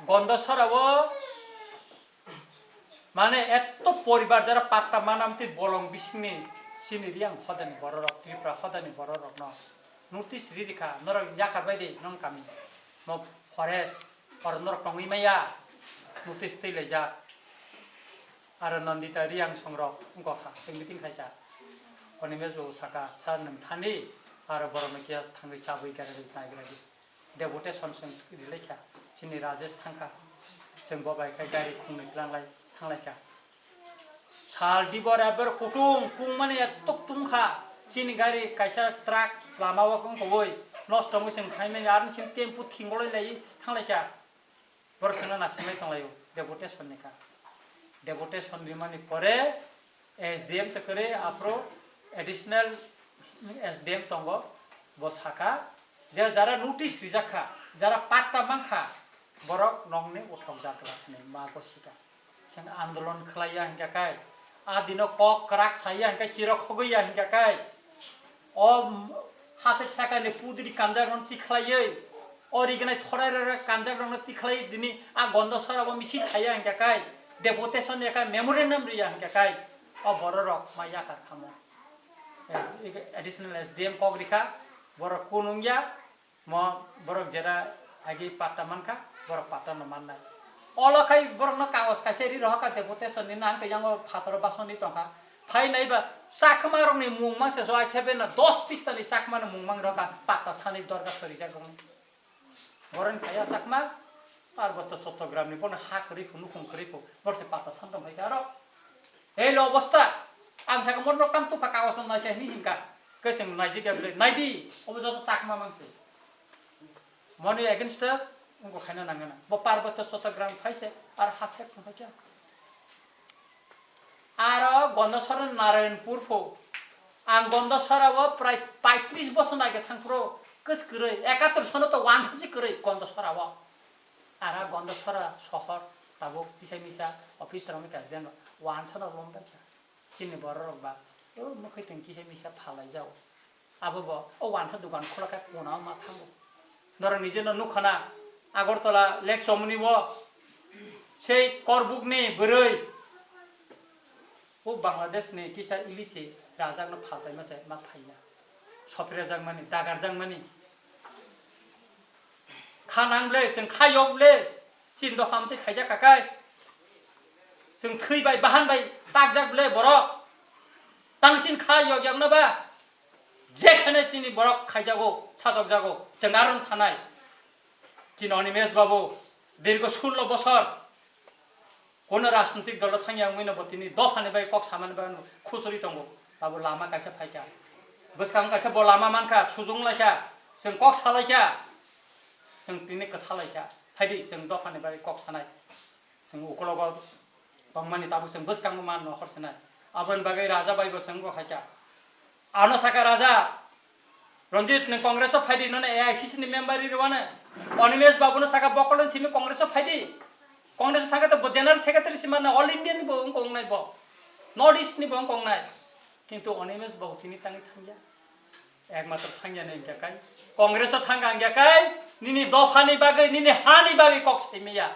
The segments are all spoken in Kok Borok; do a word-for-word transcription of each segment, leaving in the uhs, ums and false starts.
Gondosora o mane eto poribar jara patta manam twi bolong bisingni chini Riyang hodani bororok, Tripura hodani bororokno notice ri rikha, norok yakar bai di nong kami mo forest or norok tongwi maya notice twi laijak. Aro Nandita Riyang songrok wngkha, chwng meeting khaikha. Animesh babu saka, "Sir, nwng thani, aro borokno kiya thangwi chabwi gari naigra di." Deputation chwng rilai kha, chini Rajesh thangkha, chwng bo bai khe gari khungnwi tlanglai thanglai kha. Sal dibor eber kutung tungmani etok tungkha, chini gari kaisa truck lama o wngkha oi, nosto wngwi chwng thaimani, aroni chini tempo thingolai lai thanglai kha. Borok chwngno nasinglai tonglaio, deputation ni kha. Deputation rimani pore S D M to kwrwi aphuru additional S D M tongo, bo sakha je jara notice rijak kha, jara patta mankha, borok nongni uthok jatla hinwi ma gosika. Chwng andolon khlaiya hinkha kai, a dino kok kwrak saiya hinkha, chirok khogwiya hinkha kai, o hachak sakani pudri kanjak rok tikhlaiwi, o rignai thorai rok kanjak rokno tikhlai dini a Gondosora bo misil khaiya hinkha kai, deputation ya kai, memorandum riya hinkha kai, o bororok ma yakar khamo. Additional S D M kok rikha, borok kunungya, mo borok jera agi patta mankha, borok patta no mannai. Olo khai borokno kagos kaisa ri rohorkha deputation ni nang tei yango phataro basoni tongkha. Phai naiba chakma rokni mung mangse so ai sebe na dos pista ni chakma ni mung mang rokha patta sani dorga sorijak rokni. Boroni phaiya chakma, Parboto Chottogram ni bono ha kwrwi phu, nukhung kwrwi phu, borok se patta san tong phaikha aro. Ei lo obosta, ang sakha mo nok tam tupha kagos no naikha hinwi hinkha. Khe chwng naijikya bwle, naidi, obo joto chakma mangse. Moni against o wngkha khaina nangana. Bo Parboto Chottogram phaise, ar ha sek tong phaikha. Aro Gondosora Narayanpur pho. Ang Gondosora o prai paitris bosor naikhe thangphuru kwswk kwrwi, ekatur sono to wansa se kwrwi Gondosora o. Ara Gondosora sohor tabuk kisa misa office rokni president rok wansa no lom baikha. Chini borok rok ba o mwkhwtwng kisa misa phalai jao. Abo bo o wansa dogan khulak khe kona o ma thango. Norok nije no nukha na, Agartala Lake Chomoni o sei Korbuk ni bwrwi o Bangladesh ni kisa ilisi rajak no phaltai ma se ma phaina. Sopri rajak mani, dagar jak mani. Kha nang ble, chwng kha yok ble, chini dopha amtwi khaijak kha kai. Chwng thwi bai, bahan bai takjak ble borok. Tang chini kha yok yok no ba. Jekhane chini borok khaijago, satok jago, chwng aron thanai. Chini Animesh babu, dirgo sullo bosor. Kono rajnitik dolo thangya wngwi no bo tini dophani bai kok samani bai no khusuri tongo. Abo lama kaisa phaikha. Bwskang kaisa bo lama mankha, sujung laikha, chwng kok salaikha, chwng tini kwtha laikha. Phaidi chwng dophani bai kok sanai. Chwng ukologo tongmani tabuk chwng bwskango manno hor sinai. Aboni bagwi raja bai bo chwng bo khaikha. Ano saka raja, Ranjit, nwng Congress o phaidi, nono A I C C ni member ri rwano. Animesh babu no saka, bokolni simi Congress o phaidi. Congress o thangkhe to bo general secretary si manna, all India ni bo wngkha wngnai bo. North East ni bo wngkha wngnai. Kintu Animesh babu tini tangwi thangya. Ekmatro thangya ni hwnkhe kai. Congress o thangkha hwnkhe kai, nini dopha ni bagwi, nini ha ni bagwi kok sai maya.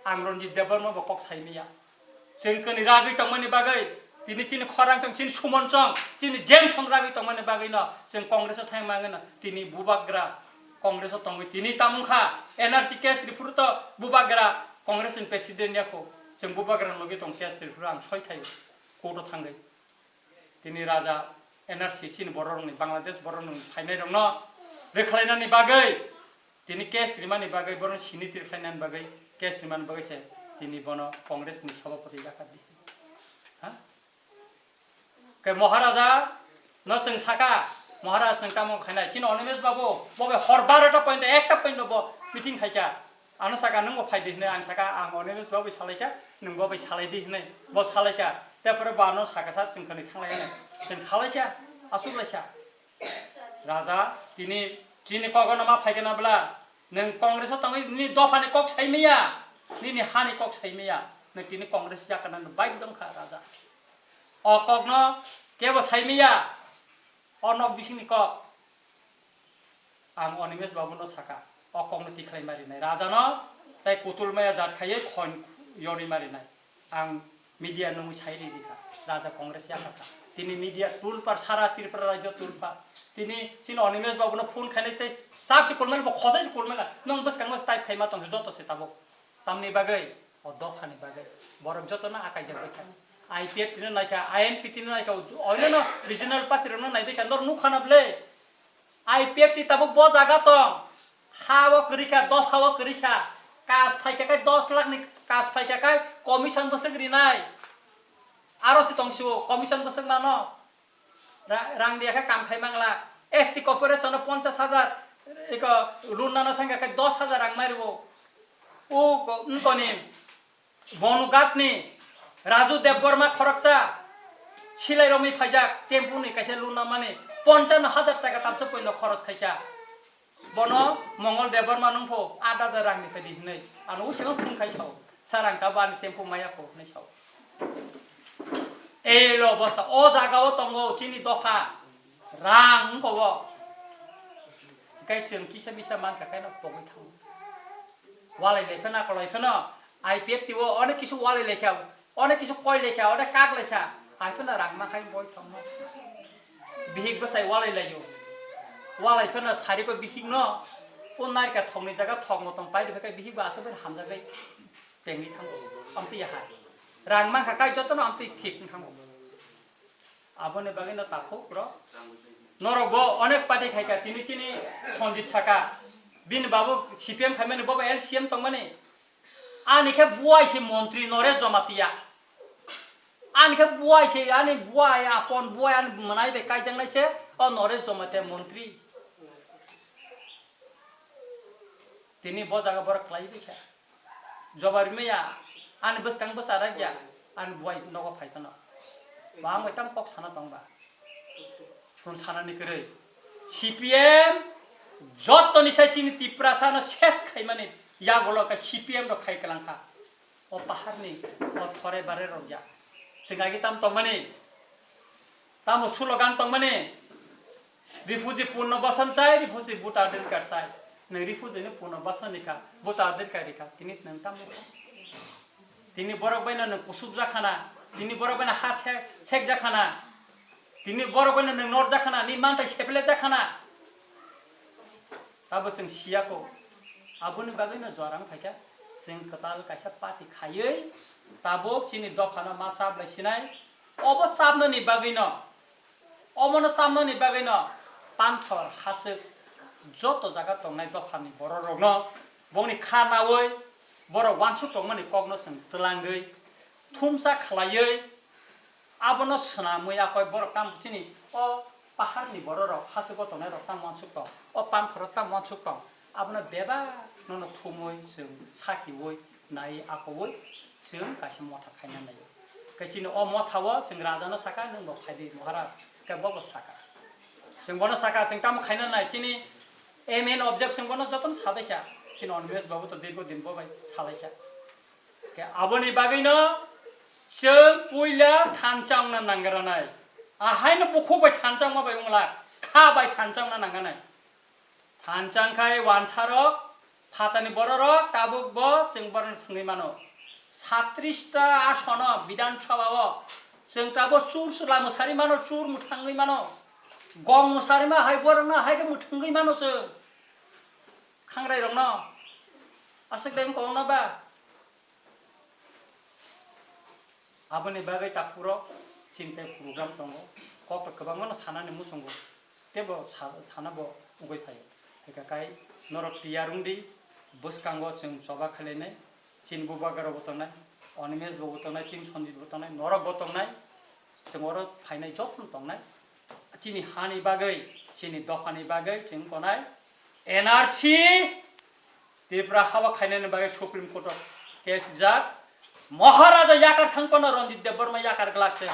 Ang Ranjit Debbarma bo kok sai maya. Chwng kwnwi ragwi tongmani bagwi, tini chini khorang chwng, chini sumon chwng, chini jeng song ragwi tongmani bagwi no chwng Congress o thang mangwi no tini bubagra Congress o tongwi tini tamung kha, N R C case rifuru to bubagra Congress ni president ya kho, chwng bubagra logi tong case rifuru ang soi thaio court o thangwi. Tini raja N R C chini borok rokni, Bangladesh borok rokni phainai rokno rwkhlainani bagwi, tini case rimani bagwi, borokno sini tirkhlainani bagwi, case rimani bagwi se tini bono Congress ni sabhapati jakha di. Ha? Ke Maharaja no chwng saka, Maharaj nwng tamo khainai? Chini Animesh babu, bo bai hor barota point, ekta point bo meeting khaikha. Ano saka, "Nwng bo phai di," hwnwi. Ang saka, "Ang Animesh babu bai salai kha, nwng bo bai salai di," hwnwi. Bo salai kha. Tei pore bo ano saka, "Sir, chwng kwnwi thanglai," hwnwi. Chwng salai kha, aswk lai kha. Raja, tini chini kok no ma phai khe na bwla? Nwng Congress o tongwi nini dopha ni kok sai maya, nini ha ni kok sai maya. Nwng tini Congress yakana nwng bai dong kha, raja. O kok no kebo sai maya. O nok bisingni kok. Ang Animesh babu no saka, o kok no tikhlai ma rinai. Raja no Tai kutul maya jat khaiwi khon yori marinai. Ang media nungwi sai ri rikha. Raja Congress yakha kha. Tini media tulpar sara Tripura rajyo tulpar. Tini chini Animesh babu no phone khainai tei chap se kulmani bo khosai se kulmani. Nong bwskango type khaima tong joto se tabuk. Tamni bagwi, o dophani bagwi. Borok jotono akaijak bai kha. I P F T no naikha, I N P T no naikha, oino no regional party rokno naibai kha, nor nukha na ble. I P F T tabuk bo jaga tong. Ha o kwrwi kha, dopha o kwrwi kha. Kas phai kha kai dos lakh ni kas phai kha kai commission bwswk rinai. Aro si tong si o commission bwswk nano. Ra-, rang diya khe kam khai mangla. S T corporation o ponchas hajar iko loan nano thangkha khe dos hajar rang mai rwo. O ko-, wng koni Bonugat ni Raju Debbarma khoroksa silai romwi phaijak tempo ni kaisa loan namani ponchano hajar taka tamsa poino khoros khaikha. Bono Mongol Debbarma nungpho aat hajar rang ni phaidi hinwi ano usino phung khai sao. Sir ang tabo ani tempo maya kho hinwi sao. Ei lo bosta o jaga o tongo chini dopha rang wngkha o. Kai chwng kisa misa mankha kaino pogwi thango. Walai lai phano, akolai phano, I P F T o onek kisu walai lai kha, onek kisu koi lai kha, onek kak lai kha. Hai phano rang ma khai boi thangma. Bihik bwsai walai lai o. Walai phano sari ko bihik no, o narika thokni jaga thok motong pai rwkha bihik bo aswk bai hamjagwi tengwi thango. Amtwi ya hai. Rang mankha kai jotono amtwi thik wng thango. Aboni bagwi no takhuk bro. Norok bo onek party khaika tini chini Sanjit Saka. Bini babu C P M khaimani bobo L C M tongmani. Ani khe buai se montri Naresh Jamatia. Ani khe buai se ani buai apon buai ani mwnai bai kaijaknai se o Naresh Jamatia montri. Tini bo jaga borok khlai bai kha. Jobar maya, ani bwskang bwsa rak ya, ani buai nogo phai phano. Bang bai tam kok sana tong ba. Phun sana ni kwrwi. C P M joto ni sai chini Tiprasa no ses khai mani yagulo ka C P M rok khai kalang kha. O pahar ni, o thore bare rok ya. Singa ki tam tong mani. Tamo slogan tongmani, refugee punno basan chai, refugee voter adhikar chai. Nang refugee ni punno basan ni kha, voter adhikar ri kha. Tini nang tamo kha. Tini borok bai no nang kusuk jakhana, tini borok bai no ha se-, sek jakhana, tini borok bai no nang nor jakhana, ni mantai sepele jakhana. Tabo chwng siya kho. Aboni bagwi no jorang phaikha. Chwng kwtal kaisa party khaiwi tabuk chini dophano ma chablai sinai. Obo chabnani bagwino, omono chabnani bagwino panthor haswk joto jaga tongnai dophani bororokno bongni kha naui borok uansuk tongmani kokno chwng twlangwi thumsa khlaiwi abono swnamwi akoi borok tamo chini o paharni bororok haswk o tongnairok tamo uansuk tong, o panthoro tamo uansuk tong. Abono bebak nono thumwi chwng sakiui nai akoui chwng kaisa motha khaina naio. Khe chini o mothao chwng rajano saka, "Nwng bo phaidi Maharaj," khe bo bo saka. Chwng bono saka, chwng tamo khaina nai, chini main object chwng bono jotono sabaikha. Chini Animesh babu to dirgo din bo bai salaikha. Khe aboni bagwino chwng puila thansa wngna nangranai. Ahaino bukhuk bai thansa wngma bai wngla, kha bai thansa wngna nanganai. Thansa wngkhai wansarok, phatani bororok, tabuk bo chwng borokno thwngwi mano. Satris ta asono Bidhan Sabha o chwng tabuk chur chwla mwsari mano, chur mwthangwi mano. Gong mwsarima hai borokno hai khe mwthangwi mano chwng. Khangrai rokno aswk dai wngkha wngna ba? Aboni bagwi takhurok chini tai program tongo, kok kwbangmano sanani muchungo, teibo sa-, sana bo wngwi phaio. Eka kai norok tiyar wngdi, bwskango chwng choba khailainai, chini bubagra bo tongnai, Animesh bo tongnai, chini Sanjit bo tongnai, norok bo tongnai, chwng oro phainai jotono tongnai. Chini hani bagwi, chini dophani bagwi chwng tongnai N R C, Tripura haba khainani bagwi Supreme Court o case rijak. Maharaja yakar thang phano Ranjit Debbarma yakar glak se.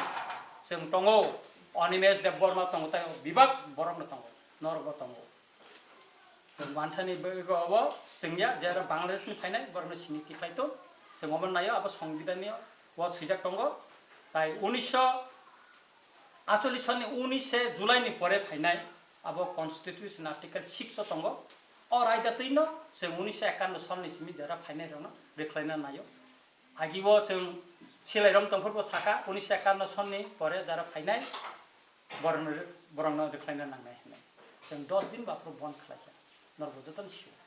Chwng tongo, Animesh Debbarma tongo, tei Bibak borokno tongo, norok bo tongo. Chwng wansani bagwi obo chwngya, jera Bangladesh ni phainai borokno sini tikhlai tong. Chwng obo naio, abo Songbidan ni o swijak tongo. Tai unisho aitchollish sonni unishe July ni pore phainai, abo Constitution Article six o tongo. O raida twi no chwng unisho ekanno sonni simi jara phainai rokno rwkhlaina naio. Agi o chwng silai rom tongphuru bo saka unisho ekanno sonni pore jara phainai borokno, borokno rwkhlaina nangnai hinwi. Chwng dos din ba phuru bon khlaikha. Norok bo jotono sio.